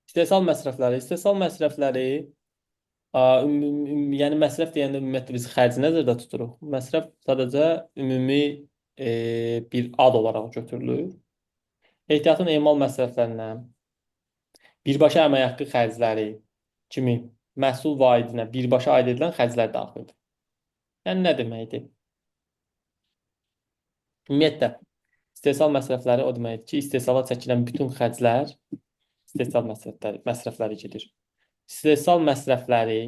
İstehsal məsrəfləri. İstehsal məsrəfləri, yəni məsrəf deyəndə ümumiyyətlə biz xərci nəzərdə tuturuq. Məsrəf sadəcə ümumi bir ad olaraq götürülür. Ehtiyatın emal məsrəflərinə, birbaşa əmək haqqı xərcləri kimi məhsul vahidinə birbaşa aid edilən xərclər daxildir. Yəni nə deməkdir? Ümumiyyətlə, istehsal məsrəfləri o deməkdir ki, istehsala çəkilən bütün xərclər istehsal məsrəfləri gedir. İstehsal məsrəfləri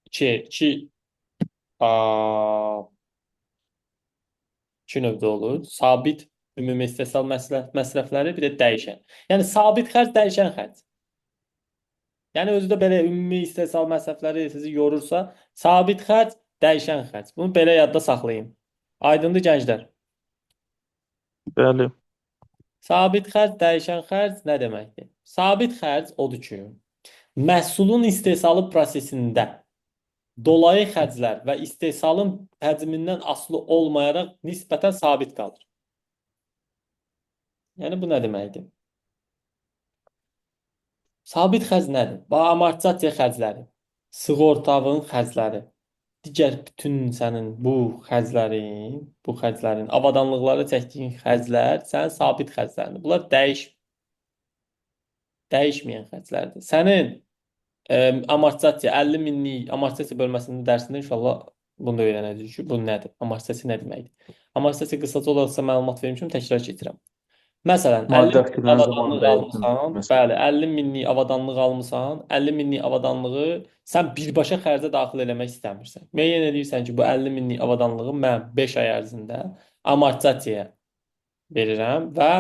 iki, iki növdə olur. Sabit ümumi istehsal məsrəfləri, bir də dəyişən. Yəni sabit xərc, dəyişən xərc. Yəni özü də belə ümumi istehsal məsrəfləri sizi yorursa, sabit xərc, dəyişən xərc. Bunu belə yadda saxlayın. Aydındır gənclər? Bəli. Sabit xərc, dəyişən xərc nə deməkdir? Sabit xərc odur ki, məhsulun istehsalı prosesində dolayı xərclər və istehsalın həcmindən asılı olmayaraq nisbətən sabit qalır. Yəni bu nə deməkdir? Sabit xərc nədir? Bax, amortizasiya xərcləri, sığortavın xərcləri, digər bütün sənin bu xərclərin, avadanlıqlara çəkdiyin xərclər sənin sabit xərclərindir. Bunlar dəyişməyən xərclərdir. Sənin amortizasiya 50 minlik amortizasiya bölməsində dərsində inşallah bunu da öyrənəcəyik ki, bu nədir? Amortizasiya nə deməkdir? Amortizasiya qısaca olaraq sizə məlumat vermişəm, təkrar keçirəm. Məsələn, 50 Maddi minlik aktivlərin zamanı avadanlıq dəyişim almısan, məsələn. bəli, 50 minlik avadanlıq almısan, 50 minlik avadanlığı sən birbaşa xərcə daxil eləmək istəmirsən. Müəyyən edirsən ki, bu 50 minlik avadanlığı mən 5 ay ərzində amortizasiyaya verirəm və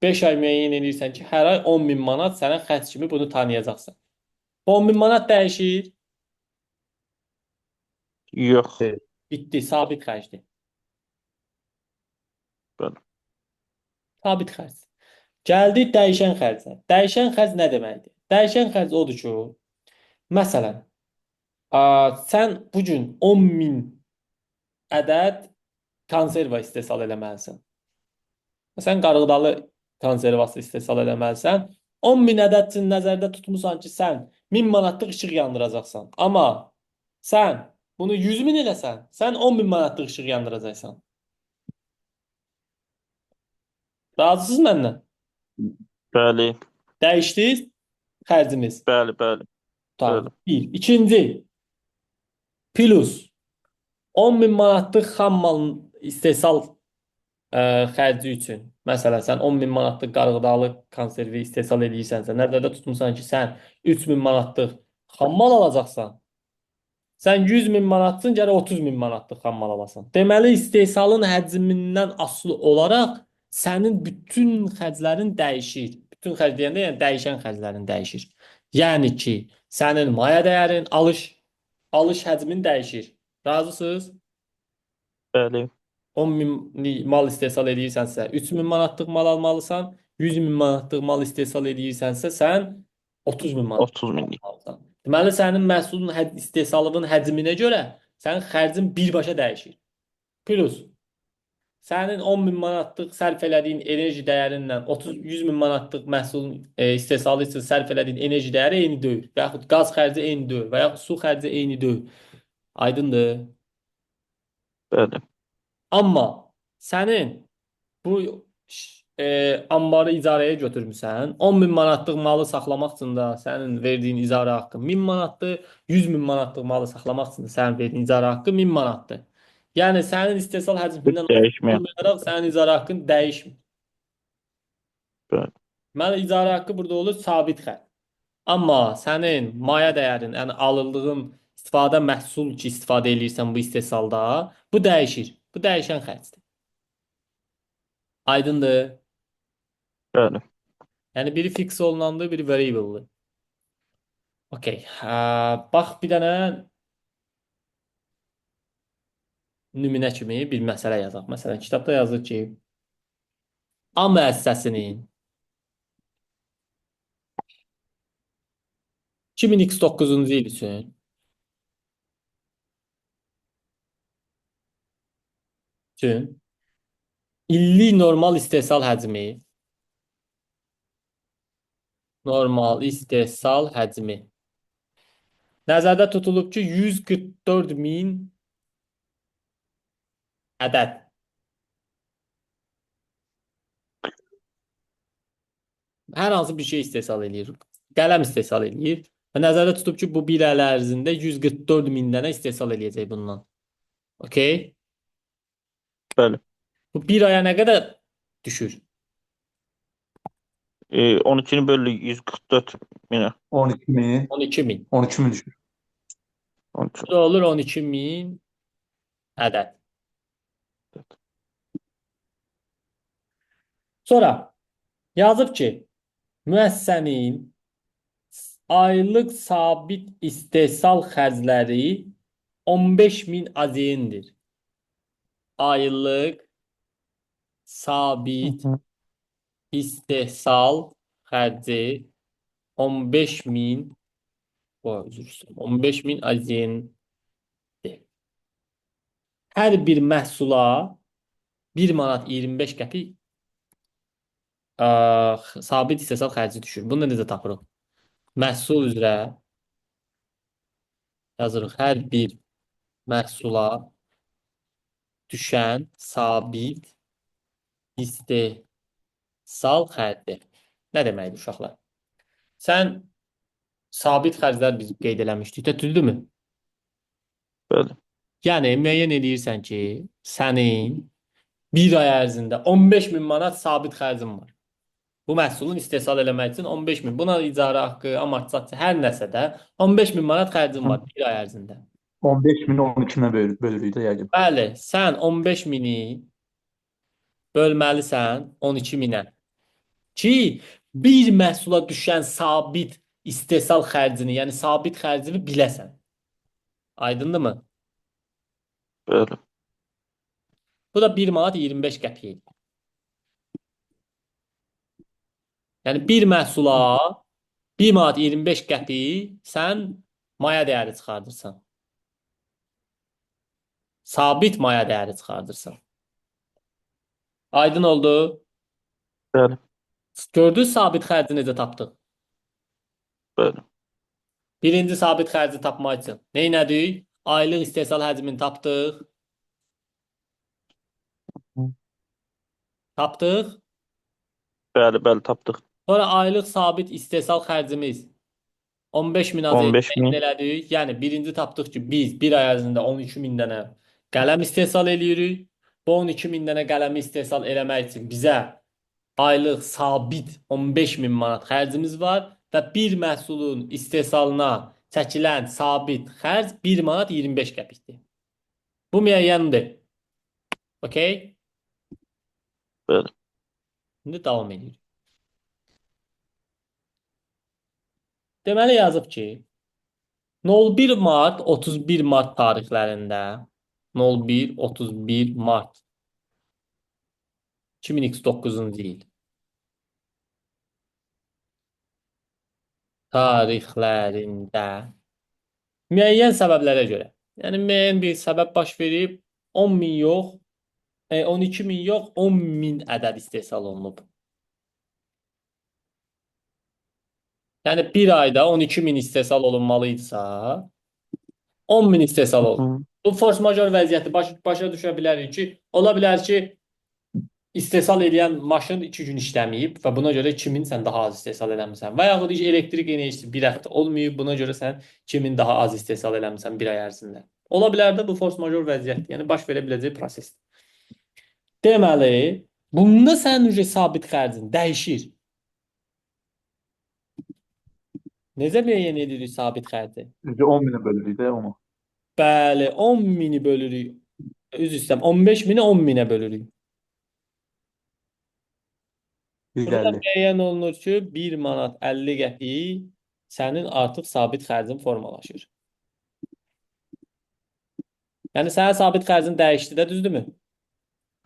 5 ay müəyyən edirsən ki, hər ay 10 min manat sənə xərc kimi bunu tanıyacaqsan. Bu 10 min manat dəyişir, Yox. bitdi, sabit xərcdir. Bəli. Sabit xərc. Gəldik dəyişən xərcə. Dəyişən xərc nə deməkdir? Dəyişən xərc odur ki, məsələn, sən bu gün 10 min ədəd konserva istehsal eləməlisən. Sən qarğıdalı konservası istehsal eləməlisən. 10 min ədəd üçün nəzərdə tutmusan ki, sən 1000 manatlıq işıq yandıracaqsan. Amma sən bunu 100 min eləsən, sən 10 min manatlıq işıq yandıracaqsan. Razısınız məndən? Bəli. Dəyişdi xərcimiz. Bəli, bəli. Tamam. Bəli. Bir. İkinci, plus 10 min manatlıq xam malın istehsal xərci üçün. Məsələn, sən 10 min manatlıq qarğıdalı konservi istehsal edirsənsə, nəzərdə tutmusan ki, sən 3 min manatlıq xam mal alacaqsan. Sən 100 min manatsın, gərək 30 min manatlıq xam mal alasan. Deməli, istehsalın həcmindən asılı olaraq sənin bütün xərclərin dəyişir. Bütün xərc deyəndə, yəni dəyişən xərclərin dəyişir. Yəni ki, sənin maya dəyərin, alış həcmin dəyişir. Razısınız? Bəli. 10 minlik mal istehsal edirsənsə, 3 min manatlıq mal almalısan. 100 min manatlıq mal istehsal edirsənsə, sən 30 min manatlıq 30 minlik. almalısan. Deməli, sənin məhsulun istehsalının həcminə görə sənin xərcin birbaşa dəyişir. Plus, sənin 10 min manatlıq sərf elədiyin enerji dəyərinlə 30 100 min manatlıq məhsulun istehsalı üçün sərf elədiyin enerji dəyəri eyni deyil. Və yaxud qaz xərci eyni deyil və yaxud su xərci eyni deyil. Aydındır? Bəli. Amma sənin bu ambarı icarəyə götürmüsən, 10 min manatlıq malı saxlamaq üçün də sənin verdiyin icarə haqqı 1000 manatdır, 100 min manatlıq malı saxlamaq üçün də sənin verdiyin icarə haqqı 1000 manatdır. Yəni sənin istehsal həcmindən Dəyişməyən. olmayaraq sənin icarə haqqın dəyişmir. Bəli. Deməli, icarə haqqı burada olur sabit xərc. Amma sənin maya dəyərin, yəni alındığın istifadə məhsul ki, istifadə eləyirsən bu istehsalda, bu dəyişir. Bu dəyişən xərcdir. Aydındır? Bəli. Yəni biri fix olunandır, biri variable'dır. Okey. Bax bir dənə nümunə kimi bir məsələ yazaq. Məsələn, kitabda yazır ki, A müəssisəsinin 2009-cu il üçün illik normal istehsal həcmi Normal istehsal həcmi. Nəzərdə tutulub ki, 144 min ədəd. Hər hansı bir şey istehsal eləyir. Qələm istehsal eləyir. Və nəzərdə tutub ki, bu bir əl ərzində 144 min dənə istehsal eləyəcək bundan. Okey? Bəli. Bu bir aya nə qədər düşür? 12-ni bölürük 144 minə. 12 min. 12 min. 12 min düşür. 12. Bu da olur 12 min ədəd. Sonra yazıb ki, müəssisənin aylıq sabit istehsal xərcləri 15 min AZN-dir. Aylıq sabit istehsal xərci 15 min, üzr istəyirəm, 15 min AZN-dir. Hər bir məhsula 1 manat 25 qəpik sabit istehsal xərci düşür. Bunu da necə tapırıq? Məhsul üzrə yazırıq. Hər bir məhsula düşən sabit istehsal xərci. Nə deməkdir uşaqlar? Sən sabit xərclər biz qeyd eləmişdik də, düzdürmü? Bəli. Yəni müəyyən eləyirsən ki, sənin bir ay ərzində 15 min manat sabit xərcin var. Bu məhsulun istehsal eləmək üçün 15 min. Buna icarə haqqı, amortizasiya, hər nəsə də 15 min manat xərcin var bir ay ərzində. 15 mini 12 minə bölürük də yəqin. Bəli, sən 15 mini bölməlisən 12 minə. Ki, bir məhsula düşən sabit istehsal xərcini, yəni sabit xərcini biləsən. Aydındırmı? Bəli. Bu da 1 manat 25 qəpik eləyir. Yəni bir məhsula 1 manat 25 qəpik sən maya dəyəri çıxardırsan. Sabit maya dəyəri çıxardırsan. Aydın oldu? Bəli. Gördünüz sabit xərci necə tapdıq? Bəli. Birinci sabit xərci tapmaq üçün nə etdik? Aylıq istehsal həcmini tapdıq. Tapdıq. Bəli, bəli, tapdıq. Sonra aylıq sabit istehsal xərcimiz 15 min AZN 15 min. elədik. Yəni birinci tapdıq ki, biz bir ay ərzində 12 min dənə qələm istehsal eləyirik. Bu 12 min dənə qələmi istehsal eləmək üçün bizə aylıq sabit 15 min manat xərcimiz var və bir məhsulun istehsalına çəkilən sabit xərc 1 manat 25 qəpikdir. Bu müəyyəndir. Okey? Bəli. İndi davam edirik. Deməli yazıb ki, 01 mart 31 mart tarixlərində 01-31 mart 2009-cu il tarixlərində müəyyən səbəblərə görə, yəni müəyyən bir səbəb baş verib 10 min yox, 12 min yox, 10 min ədəd istehsal olunub. Yəni bir ayda 12 min istehsal olunmalıydısa, 10 min istehsal olunub. Bu force major vəziyyəti başa düşə bilərik ki, ola bilər ki, istehsal edən maşın 2 gün işləməyib və buna görə 2000 sən daha az istehsal eləmisən. Və yaxud elektrik enerjisi bir həftə olmayıb, buna görə sən 2000 daha az istehsal eləmisən bir ay ərzində. Ola bilər də bu force major vəziyyətdir. Yəni baş verə biləcək prosesdir. Deməli, bunda sənin ücret sabit xərcin dəyişir. Necə müəyyən edirik sabit xərci? Üzü 10 minə bölürük də onu. Bəli, 10 mini bölürük. Üzr istəyirəm, 15 mini 10 minə bölürük. Burada 150. müəyyən olunur ki, 1 manat 50 qəpik sənin artıq sabit xərcin formalaşır. Yəni sənin sabit xərcin dəyişdi də, düzdürmü?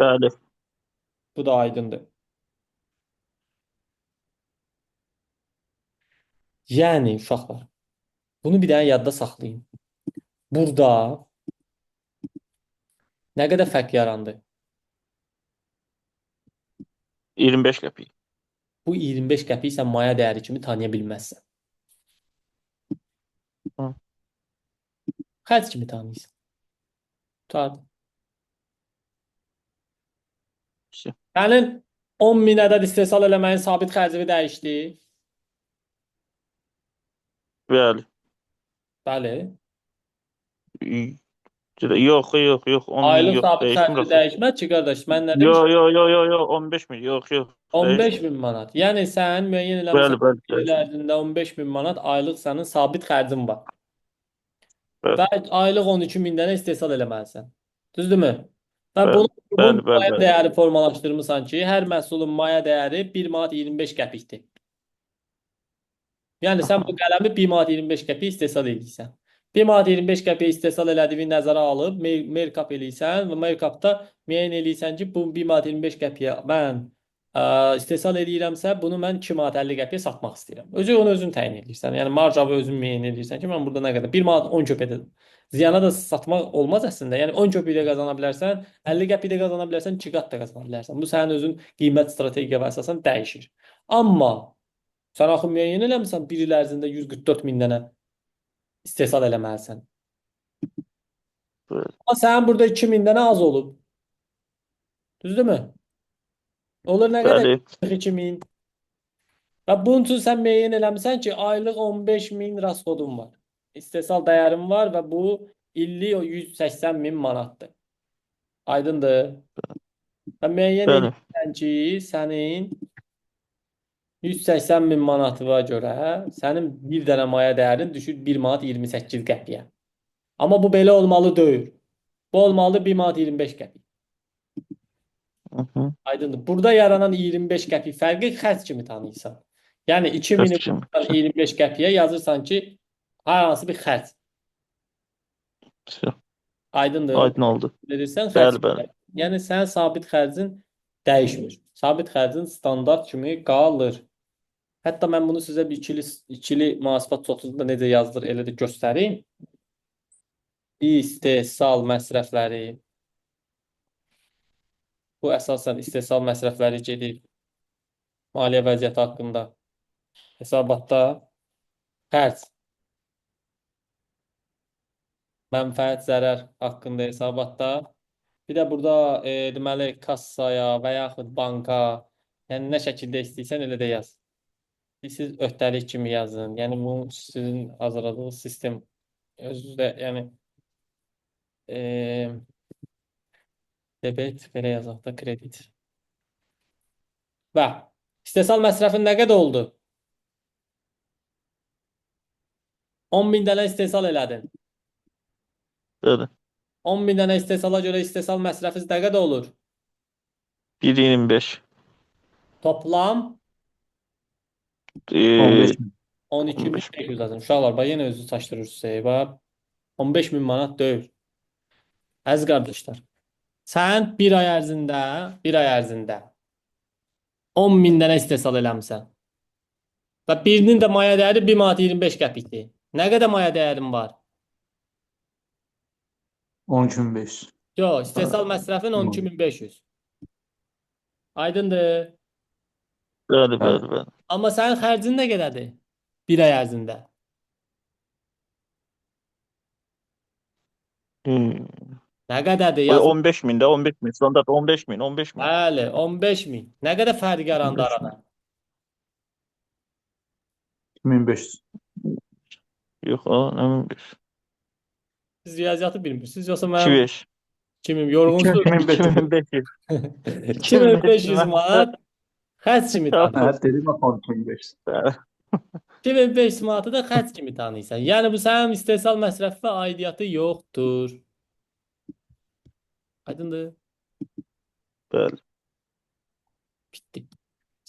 Bəli. Bu da aydındır. Yəni uşaqlar, bunu bir dənə yadda saxlayın. Burada nə qədər fərq yarandı? 25 qəpik. Bu 25 qəpiyi sən maya dəyəri kimi tanıya bilməzsən. Hı. Xərc kimi tanıyırsan. Tutardı. Vsyo. Sənin 10 min ədəd istehsal eləməyin sabit xərcini dəyişdi. Bəli. Bəli. Yox, yox, yox, 10 min Aylıq yox, sabit dəyişmir xərci axı. dəyişməz ki, qardaş. Mən nə Yox, demişəm? yox, yox, yox, yox, 15 min, yox, yox, 15 dəyişmir. min manat. Yəni sən müəyyən eləmisən Bəli, bəli, bir il dəyişmir. ərzində 15 min manat aylıq sənin sabit xərcin var. Bəli, Və aylıq 12 min dənə istehsal eləməlisən. Düzdürmü? Və bəli, bunu uyğun bəli, bəli, maya bəli. dəyəri formalaşdırmısan ki, hər məhsulun maya dəyəri 1 manat 25 qəpikdir. Yəni sən bu Aha. qələmi 1 manat 25 qəpik istehsal edirsən. 1 manat 25 qəpik istehsal elədiyini nəzərə alıb markup eləyirsən və markupda müəyyən eləyirsən ki, bu 1 manat 25 qəpiyə mən istehsal eləyirəmsə, bunu mən 2 manat 50 qəpiyə satmaq istəyirəm. Özü onu özün təyin eləyirsən. Yəni marjavı özün müəyyən eləyirsən ki, mən burada nə qədər 1 manat 10 köpək də ziyana da satmaq olmaz əslində. Yəni 10 köpük də qazana bilərsən, 50 qəpik də qazana bilərsən, 2 qat da qazana bilərsən. Bu sənin özün qiymət strategiya və əsasən dəyişir. Amma sən axı müəyyən eləmisən bir il ərzində 144 min dənə istehsal eləməlisən. Bəli. Amma sənin burada 2000 dənə az olub. Düzdürmü? Olur nə qədər? Bəli. 42 min. Və bunun üçün sən müəyyən eləmisən ki, aylıq 15 min rasxodun var. İstehsal dəyərin var və bu illik o 180 min manatdır. Aydındır? Və müəyyən Bəli. eləyirsən ki, sənin 180 min manatıva görə sənin bir dənə maya dəyərin düşür 1 manat 28 qəpiyə. Amma bu belə olmalı deyil. Bu olmalıdır 1 manat 25 qəpik. Hı -hı. Aydındır. Burada yaranan 25 qəpik fərqi xərc kimi tanıyırsan. Yəni 2000-i Xərc kimi. 25 qəpiyə yazırsan ki, hər hansı bir xərc. Vsyo. Aydındır. Aydın oldu. Verirsən xərc. Bəli, bəli. Yəni sənin sabit xərcin dəyişmir. Sabit xərcin standart kimi qalır. Hətta mən bunu sizə bir ikili mühasibat sotunda necə yazılır elə də göstərim. İstehsal məsrəfləri. Bu əsasən istehsal məsrəfləri gedir. Maliyyə vəziyyəti haqqında hesabatda xərc, mənfəət, zərər haqqında hesabatda. Bir də burada deməli kassaya və yaxud banka, yəni nə şəkildə istəyirsən elə də yaz. Siz öhdəlik kimi yazın. Yəni bu sizin hazırladığınız sistem özünüzdə, yəni debet belə yazaq da kredit. Və istehsal məsrəfin nə qədər oldu? 10 min dənə istehsal elədin. Bəli. 10 min dənə istehsala görə istehsal məsrəfi nə qədər olur? 1.25. Toplam 15 min. 12.500 lazım. Uşaqlar, bax yenə özünüzü çaşdırırsınız. Bax 15 min manat deyil. Əziz qardaşlar, sən bir ay ərzində, bir ay ərzində 10 min dənə istehsal eləmisən. Və birinin də maya dəyəri 1 manat 25 qəpikdir. Nə qədər maya dəyərin var? 12.500. Yox, istehsal məsrəfin 12.500. Aydındır. Bəli, bəli, bəli. Amma sənin xərcin nə qədərdir? Bir ay ərzində. Hmm. Nə qədərdir? O Yazın. 15 min də, 15 min. Standart 15 min, 15 min. Bəli, 15 min. Nə qədər fərq yarandı 15 min. arada? 2500. Yox, o, nə 15. Siz riyaziyyatı bilmirsiniz. Yoxsa mənim 2500. kimim yorğunsunuz? 2500. 2500. 2500 manat xərc kimi tanıyırsan. Hə, dedim axı 12500. Bəli. 2500 manatı da xərc kimi tanıyırsan. Yəni bu sənin istehsal məsrəfi və aidiyyatı yoxdur. Aydındır? Bəli. Bitdi.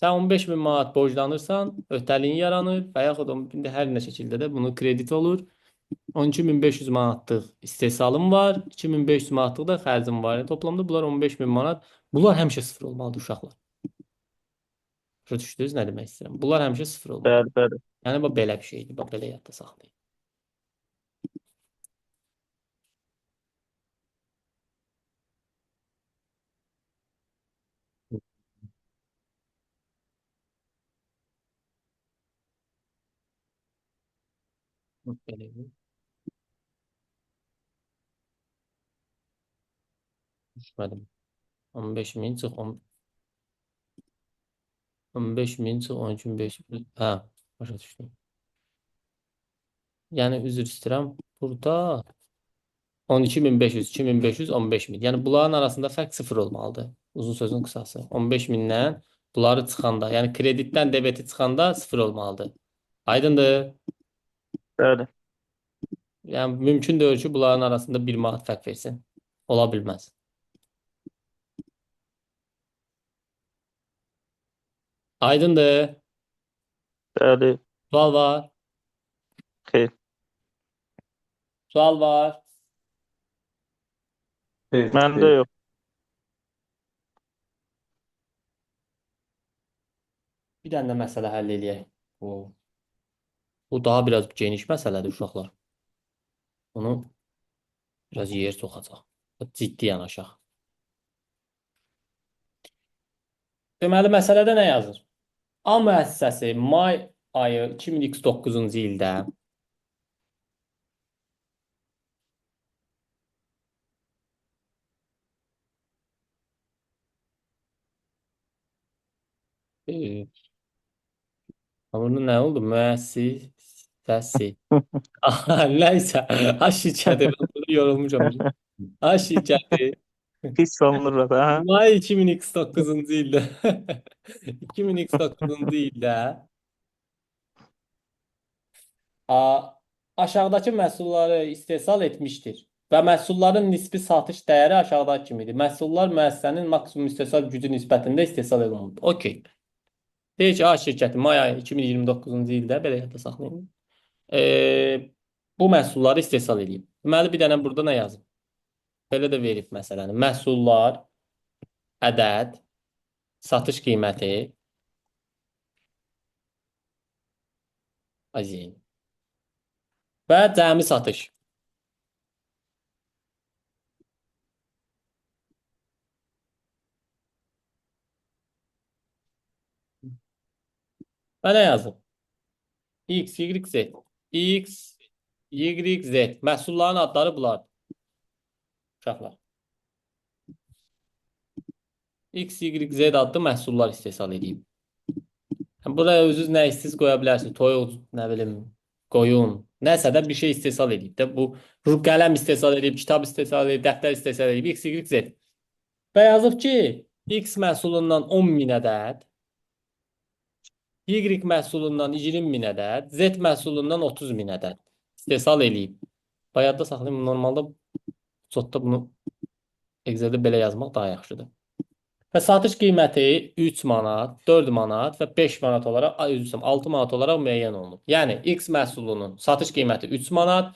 Sən 15 min manat borclanırsan, öhdəliyin yaranır və yaxud indi hər nə şəkildə də bunu kredit olur. 12.500 manatlıq istehsalım var, 2500 manatlıq da xərcim var. Yəni, toplamda bunlar 15 min manat. Bunlar həmişə sıfır olmalıdır uşaqlar. Başa düşdünüz nə demək istəyirəm? Bunlar həmişə sıfır olmalıdır. Bəli, bəli. Yəni bu belə bir şeydir. Bax belə yadda saxlayın. Belə. Düşmədim. 15 min çıx 10, 15 min çıx 12.500. Hə, başa düşdüm. Yəni üzr istəyirəm. Burada 12.500, 2500, 15.000. Yəni bunların arasında fərq sıfır olmalıdır. Uzun sözün qısası. 15.000-dən bunları çıxanda, yəni kreditdən debeti çıxanda sıfır olmalıdır. Aydındır? Bəli. Yəni mümkün deyil ki, bunların arasında 1 manat fərq versin. Ola bilməz. Aydındır? Bəli. Sual var? Xeyr. Sual var? Xeyr, Məndə xeyr. yox. Bir dənə də məsələ həll eləyək. Bu daha biraz geniş məsələdir uşaqlar. Bunu biraz yer soxacaq. Ciddi yanaşaq. Deməli, məsələdə nə yazır? A müəssisəsi may ayı 2009-cu ildə e, bunu nə oldu? Müəssisəsi. Nəysə, A şirkəti. Mən bunu yorulmuşam. A şirkəti Pis alınır da, ha? May 2009-cu ildə 2009-cu ildə aşağıdakı məhsulları istehsal etmişdir və məhsulların nisbi satış dəyəri aşağıdakı kimidir. Məhsullar müəssisənin maksimum istehsal gücü nisbətində istehsal olunub. Okey. Deyir ki, A şirkəti may ayı 2029-cu ildə belə yadda saxlayın. Bu məhsulları istehsal edib. Deməli, bir dənə burada nə yazıb? Belə də verib məsələni. Məhsullar, ədəd, satış qiyməti, azin və cəmi satış. Və nə yazıb? X, Y, Z. X, Y, Z. Məhsulların adları bunlardır. Uşaqlar. X, Y, Z adlı məhsullar istehsal edib. Yəni, buraya özünüz nə istəyirsiniz qoya bilərsiniz. Toyuq, nə bilim, qoyun, nəsə də bir şey istehsal edib də. Bu qələm istehsal edib, kitab istehsal edib, dəftər istehsal edib, X, Y, Z. Və yazıb ki, X məhsulundan 10.000 ədəd, Y məhsulundan 20.000 ədəd, Z məhsulundan 30.000 ədəd istehsal eləyib. Bayadda saxlayım, normalda Sotda bunu Excel'də belə yazmaq daha yaxşıdır. Və satış qiyməti 3 manat, 4 manat və 5 manat olaraq, üzr istəyirəm, 6 manat olaraq müəyyən olunub. Yəni X məhsulunun satış qiyməti 3 manat,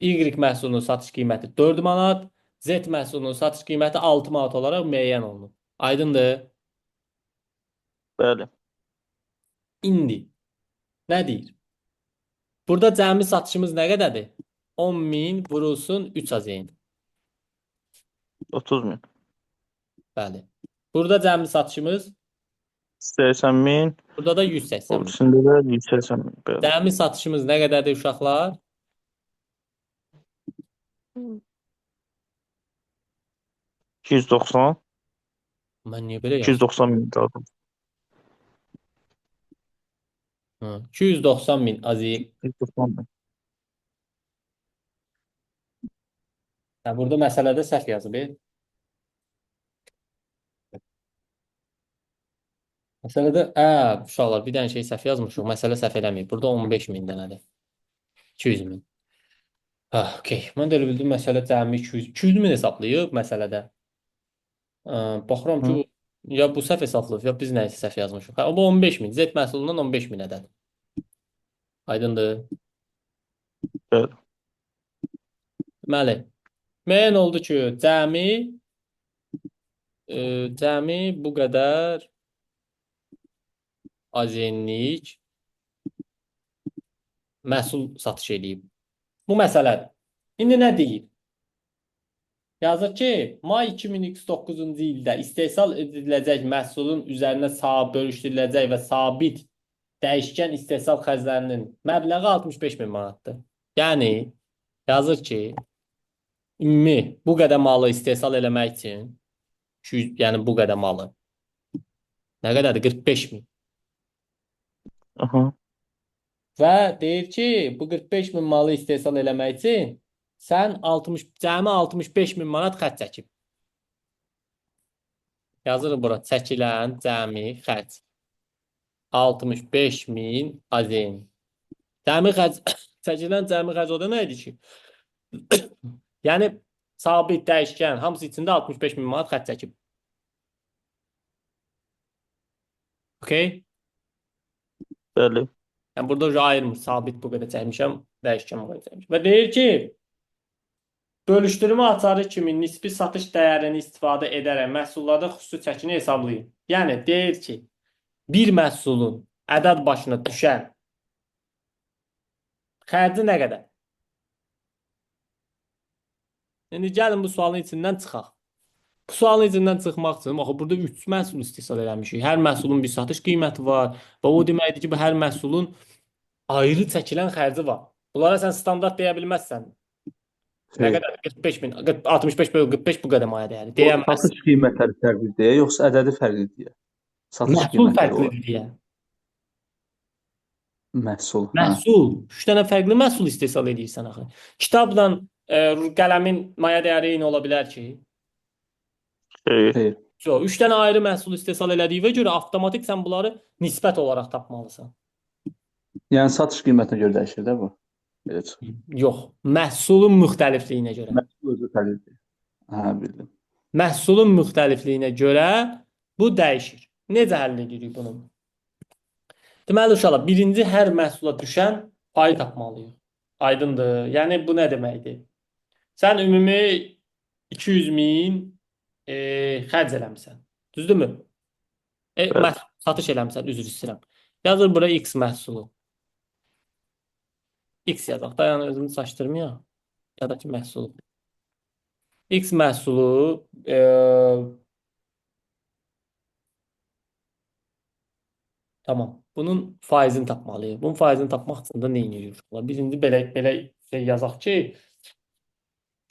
Y məhsulunun satış qiyməti 4 manat, Z məhsulunun satış qiyməti 6 manat olaraq müəyyən olunub. Aydındır? Bəli. İndi nə deyir? Burada cəmi satışımız nə qədərdir? 10.000 vurulsun 3 azeyn. 30.000. Bəli. Burada cəmi satışımız 80.000. burada da 180.000. O birisində də 180.000. Bəli. Cəmi satışımız nə qədərdir uşaqlar? 290. Mən niyə belə yazdım? 290.000 daha doğrusu. 290.000 azi. 290.000. Hə, burada məsələdə səhv yazıb. Məsələdə, uşaqlar, bir dənə şey səhv yazmışıq. Məsələ səhv eləməyib. Burada 15.000 dənədir. 200.000. Ha, okey. Mən də elə bildim, məsələ cəmi 200.000 hesablayıb məsələdə. Baxıram ki, ya bu səhv hesablayıb, ya biz nəyisə səhv yazmışıq. Hə, bu 15.000. Z məhsulundan 15.000 ədəd. Aydındır? Bəli. Deməli, müəyyən oldu ki, cəmi bu qədər azenlik məhsul satış eləyib. Bu məsələdir. İndi nə deyir? Yazır ki, may 2009-cu ildə istehsal ediləcək məhsulun üzərinə bölüşdürüləcək və sabit dəyişkən istehsal xərclərinin məbləği 65.000 manatdır. Yəni yazır ki, ümumi bu qədər malı istehsal eləmək üçün 200, yəni bu qədər malı. Nə qədərdir? 45 min. Aha. Və deyir ki, bu 45 min malı istehsal eləmək üçün sən 60, cəmi 65 min manat xərc çəkib. Yazırıq bura çəkilən cəmi xərc. 65 min AZN. Cəmi xərc, çəkilən cəmi xərc o deməkdir ki, yəni sabit dəyişkən hamısı içində 65 min manat xərc çəkib. Okay? Bəli. Yəni burada ayırmır. Sabit bu qədər çəkmişəm, dəyişkən bu qədər çəkmişəm. Və deyir ki, bölüşdürmə açarı kimi nisbi satış dəyərini istifadə edərək məhsullarda xüsusi çəkini hesablayın. Yəni deyir ki, bir məhsulun ədəd başına düşən xərci nə qədər? İndi gəlin bu sualın içindən çıxaq. Bu sualın içindən çıxmaq üçün, axı burada 3 məhsul istehsal eləmişik. Hər məhsulun bir satış qiyməti var və o deməkdir ki, bu hər məhsulun ayrı çəkilən xərci var. Bunlara sən standart deyə bilməzsən. Nə qədər? 45 min, 65 bölü 45 bu qədər maya dəyəri. Deyəməzsən. Satış qiymətləri fərqlidir deyə, yoxsa ədədi fərqlidir deyə? Satış Məhsul fərqlidir deyə. Məhsul. Hə. Məhsul. 3 dənə fərqli məhsul istehsal edirsən axı. Kitabla qələmin maya dəyəri eyni ola bilər ki? Xeyr. Xeyr. Yox, 3 dənə ayrı məhsul istehsal elədiyinə görə avtomatik sən bunları nisbət olaraq tapmalısan. Yəni satış qiymətinə görə dəyişir də bu. Belə çıxır. Yox, məhsulun müxtəlifliyinə görə. Məhsul özü fərqlidir. Hə, bildim. Məhsulun müxtəlifliyinə görə bu dəyişir. Necə həll edirik bunu? Deməli uşaqlar, birinci hər məhsula düşən payı tapmalıyıq. Aydındır. Yəni bu nə deməkdir? Sən ümumi 200 min xərc eləmisən. Düzdürmü? Bəli. Satış eləmisən, üzr istəyirəm. Yazır bura X məhsulu. X yazaq da, yəni özümü çaşdırmayaq. Ya da ki məhsulu. X məhsulu tamam. Bunun faizini tapmalıyıq. Bunun faizini tapmaq üçün də nə edirik uşaqlar? Biz indi belə şey yazaq ki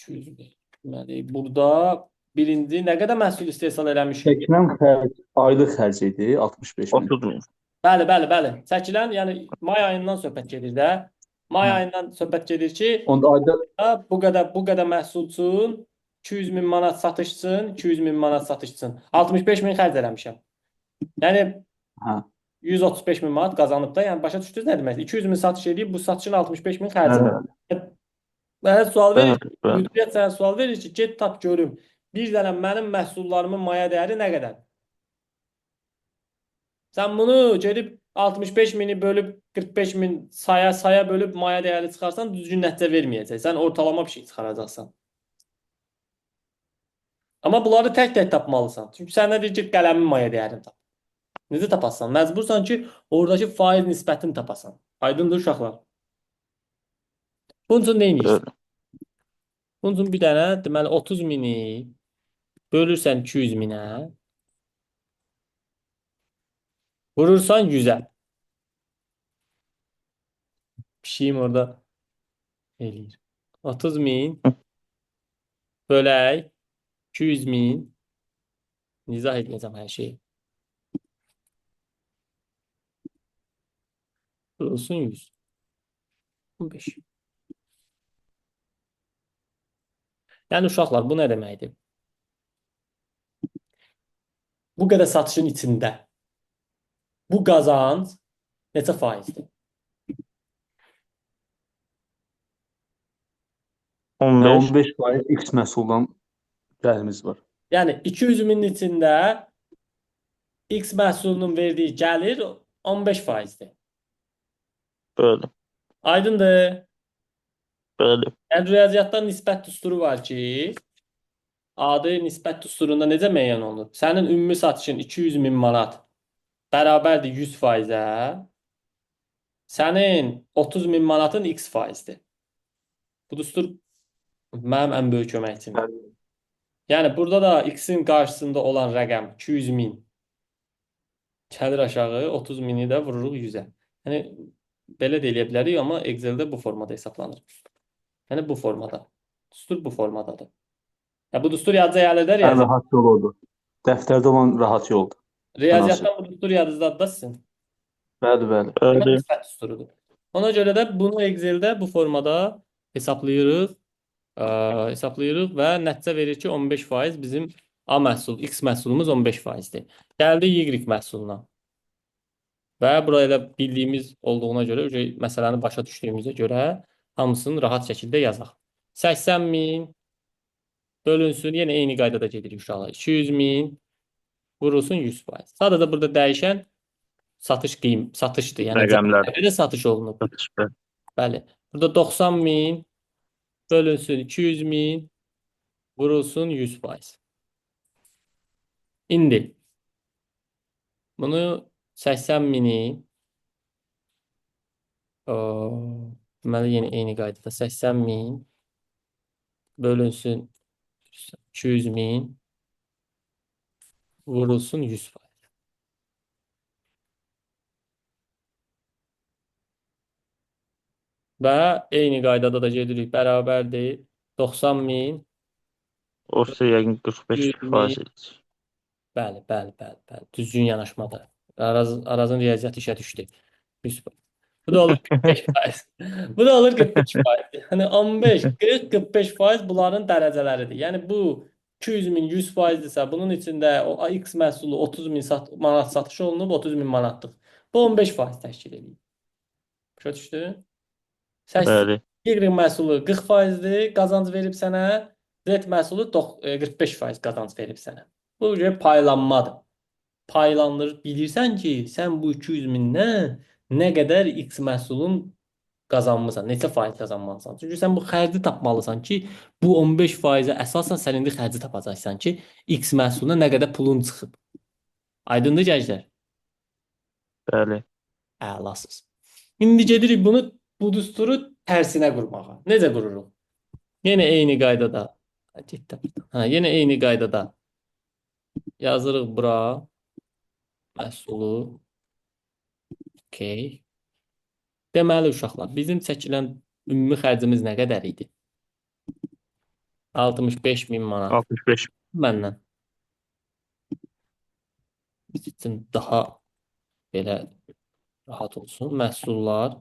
200 deməli burada birinci nə qədər məhsul istehsal eləmişik? Çəkilən xərc aylıq xərc idi 65 min. 30 min. Bəli, bəli, bəli. Çəkilən, yəni may ayından söhbət gedir də. May Hə. ayından söhbət gedir ki, Onda ayda bu qədər məhsul üçün 200 min manat satış üçün, 200 min manat satış üçün 65 min xərc eləmişəm. Yəni hə. 135 min manat qazanıb da. Yəni başa düşdünüz nə deməkdir? 200 min satış eləyib, bu satışın 65 min xərci var. Bəli. Mənə sual verir ki, Bəli, bəli. müdiriyyət sənə sual verir ki, get tap görüm. Bir dənə mənim məhsullarımın maya dəyəri nə qədər? Sən bunu gedib 65 mini bölüb 45 min saya bölüb maya dəyəri çıxarsan, düzgün nəticə verməyəcək. Sən ortalama bir şey çıxaracaqsan. Amma bunları tək-tək tapmalısan. Çünki sən nə deyir ki, qələmin maya dəyərini tap. Necə tapasan? Məcbursan ki, oradakı faiz nisbətini tapasan. Aydındır uşaqlar? Bunun üçün nə edirsən? Bəli. Bunun üçün bir dənə, deməli 30 mini bölürsən 200 minə, vurursan 100-ə. Pişiyim orada eləyir. 30 min bölək 200 min. İzah edəcəm hər şeyi. Olsun 100. 15. Yəni uşaqlar, bu nə deməkdir? Bu qədər satışın içində bu qazanc neçə faizdir? 15. 15% X məhsuldan gəlirimiz var. Yəni 200 minin içində X məhsulunun verdiyi gəlir 15 faizdir. Bəli. Aydındır? Bəli. Yəni riyaziyyatda nisbət düsturu var ki, adi nisbət düsturunda necə müəyyən olunur? Sənin ümumi satışın 200 min manat bərabərdir 100 faizə. Sənin 30 min manatın X faizdir. Bu düstur mənim ən böyük köməkçimdir. Yəni burada da X-in qarşısında olan rəqəm 200 min gəlir aşağı, 30 mini də vururuq 100-ə. Yəni Belə də eləyə bilərik, amma Excel-də bu formada hesablanır. Yəni bu formada. Düstur bu formadadır. Ya bu düstur yadca gəlirdə Ən riyaziyyat. rahat yol odur. Dəftərdə olan rahat yoldur. Riyaziyyatdan bu düstur yadınızdadır da sizin. Bəli, bəli. Demək Bəli. nisbət düsturudur. Ona görə də bunu Excel-də bu formada hesablayırıq. Hesablayırıq və nəticə verir ki, 15% bizim A məhsul, X məhsulumuz 15%-dir. Gəldi Y məhsuluna. Və bura elə bildiyimiz olduğuna görə, məsələni başa düşdüyümüzə görə hamısını rahat şəkildə yazaq. 80 min bölünsün, yenə eyni qaydada gedirik uşaqlar. 200 min vurulsun 100%. Sadəcə burada dəyişən satış satışdır. Yəni Rəqəmlər. cəmiyyətdə satış olunub. Satış, bəli. Bəli. Burada 90 min bölünsün 200 min vurulsun 100%. İndi bunu 80 mini o, deməli yenə eyni qaydada 80 min bölünsün 200 min vurulsun 100%. Və eyni qaydada da gedirik. Bərabərdir 90 min Orta yəqin 45 100 min. faiz edir. Bəli, bəli, bəli, bəli. Düzgün yanaşmadır. Arazın riyaziyyatı işə düşdü. 100%. Bu da olur 45%. Bu da olur 45%. Yəni 15, 40, 45% bunların dərəcələridir. Yəni bu 200 min 100%dirsə, bunun içində o X məhsulu 30 min manat satış olunub, 30 min manatlıq. Bu 15% təşkil edir. Başa düşdü? Bəli. Y məhsulu 40%-dir, qazanc verib sənə. Z məhsulu 45% qazanc verib sənə. Bu cür paylanmadır. Paylanır. Bilirsən ki, sən bu 200 mindən nə qədər X məhsulun qazanmısan, neçə faiz qazanmalısan. Çünki sən bu xərci tapmalısan ki, bu 15%-ə əsasən sən indi xərci tapacaqsan ki, X məhsuluna nə qədər pulun çıxıb. Aydındır gənclər? Bəli. Əlasız. İndi gedirik bunu, bu düsturu tərsinə qurmağa. Necə qururuq? Yenə eyni qaydada. Get də burdan. Hə, yenə eyni qaydada. Yazırıq bura məhsulu. Okay. Deməli uşaqlar, bizim çəkilən ümumi xərcimiz nə qədər idi? 65 min manat. 65. Məndən. Biz üçün daha belə rahat olsun. Məhsullar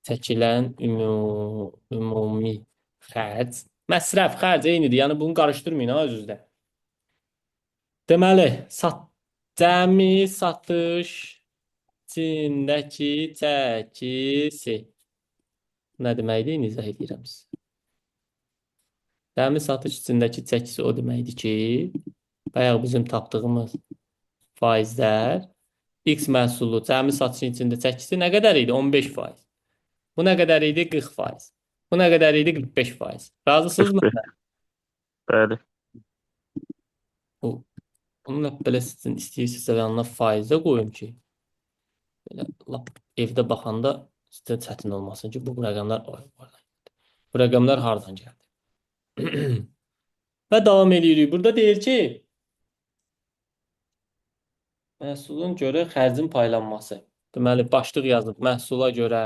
çəkilən ümumi xərc. Məsrəf, xərc eynidir. Yəni bunu qarışdırmayın ha öz-özünə. Deməli, cəmi satış içindəki çəkisi. Nə deməkdir? İndi izah edirəm sizə. Cəmi satış içindəki çəkisi o deməkdir ki, bayaq bizim tapdığımız faizlər X məhsulu cəmi satışın içində çəkisi nə qədər idi? 15%. Bu nə qədər idi? 40%. Bu nə qədər idi? 45%. Razısınız mı? 45. Bəli. Bunu lap belə sizin istəyirsinizsə yanına faizə qoyun ki, belə lap evdə baxanda sizə çətin olmasın ki, bu rəqəmlər oy, hardan gəldi? Bu rəqəmlər hardan gəldi? Və davam edirik. Burada deyir ki, məhsulun görə xərcin paylanması. Deməli, başlıq yazıb məhsula görə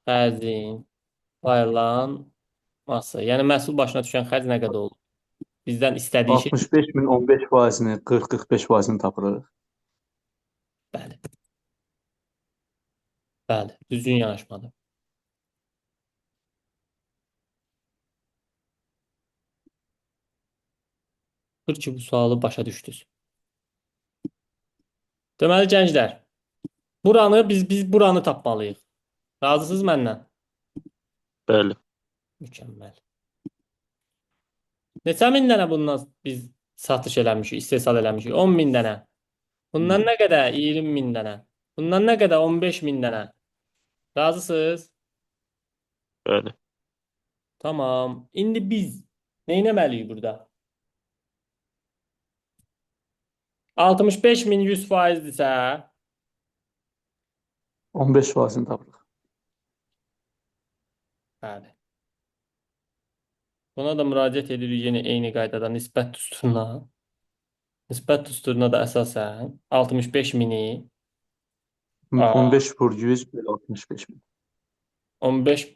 xərcin paylanması. Yəni məhsul başına düşən xərc nə qədər olur? Bizdən istədiyi şey 65 min 15 faizini, 40-45 faizini tapırıq. Bəli. Bəli, düzgün yanaşmadır. Axır ki, bu sualı başa düşdünüz. Deməli, gənclər, buranı biz buranı tapmalıyıq. Razısınız məndən? Bəli. Mükəmməl. Neçə min dənə bundan biz satış eləmişik, istehsal eləmişik? 10 min dənə. Bundan nə qədər? 20 min dənə. Bundan nə qədər? 15 min dənə. Razısınız? Bəli. Tamam. İndi biz nə etməliyik burada? 65 min 100 faizdirsə, 15 faizini tapırıq. Bəli. Buna da müraciət edirik yenə eyni qaydada nisbət düsturuna. Nisbət düsturuna da əsasən 65 mini Aa. 15 vur 100 bölü 65 min. 15.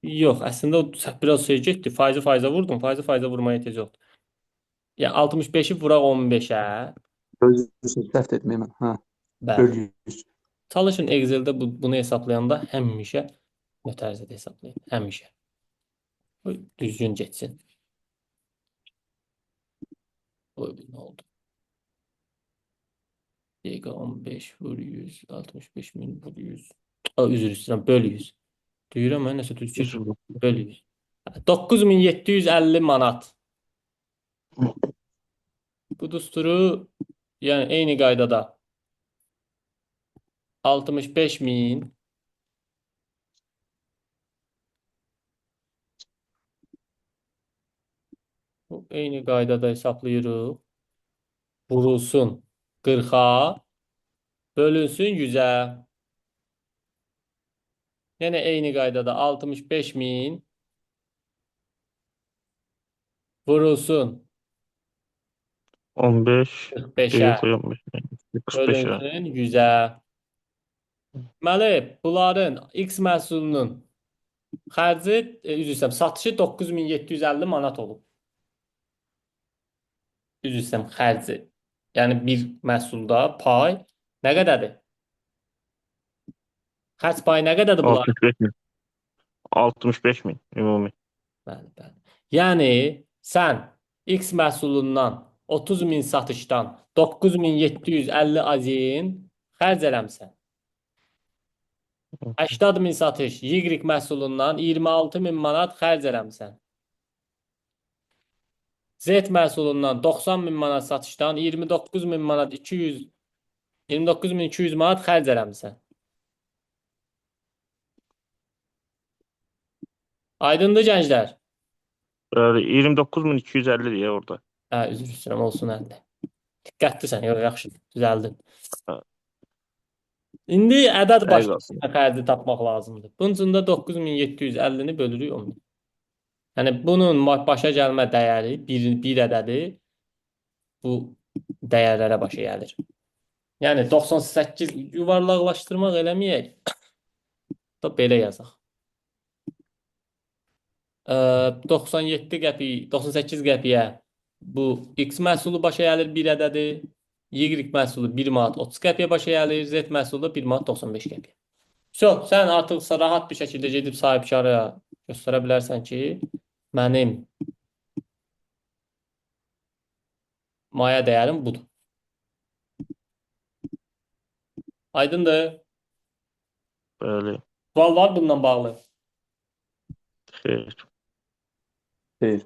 Yox, əslində o səhv biraz şey getdi. Faizi faizə vurdum. Faizi faizə vurmaya ehtiyac yoxdur. Yəni 65-i vuraq 15-ə. Özünüzü səhv dedim mən. Hə. Bəli. Bölü 100. Çalışın Excel-də bunu hesablayanda həmişə mötərizədə hesablayın. Həmişə. Bu düzgün getsin. Oy, bu nə oldu? Dəqiqə 15 vur 100, 65 min vur 100. Aa, üzr istəyirəm, böl 100. Deyirəm, mən nəsə düz getmir. Böl 100. 9750 manat. Bu düsturu, yəni eyni qaydada 65 min bu eyni qaydada hesablayırıq. Vurulsun 40-a, bölünsün 100-ə. Yenə eyni qaydada 65 min vurulsun 15 45-ə, yox, 15 45-ə. bölünsün 100-ə. Deməli, bunların X məhsulunun xərci, üzr istəyirəm, satışı 9750 manat olub. Üzr istəyirəm, xərci. Yəni bir məhsulda pay nə qədərdir? Xərc payı nə qədərdir bunların? 65 min. 65 min ümumi. Bəli, bəli. Yəni sən X məhsulundan 30 min satışdan 9750 azin xərc eləmisən. 80 min satış Y məhsulundan 26 min manat xərc eləmisən. Z məhsulundan 90 min manat satışdan 29 min manat 200 29200 manat xərc eləmisən. Aydındır gənclər? Bəli, 29.250 deyə orada. Hə, üzr istəyirəm, olsun 50. Diqqətlisən, yox, yaxşı, düzəldin. Hə. İndi ədəd Dəqiq olsun. başına xərci tapmaq lazımdır. Bunun üçün də 9750-ni bölürük 10. Yəni bunun başa gəlmə dəyəri bir ədədi bu dəyərlərə başa gəlir. Yəni 98 yuvarlaqlaşdırmaq eləməyək. Da belə yazaq. 97 qəpik, 98 qəpiyə bu X məhsulu başa gəlir bir ədədi. Y məhsulu 1 manat 30 qəpiyə başa gəlir. Z məhsulu da 1 manat 95 qəpiyə. So, sən artıq rahat bir şəkildə gedib sahibkara göstərə bilərsən ki, mənim maya dəyərim budur. Aydındır? Bəli. Sual var bununla bağlı? Xeyr. Xeyr.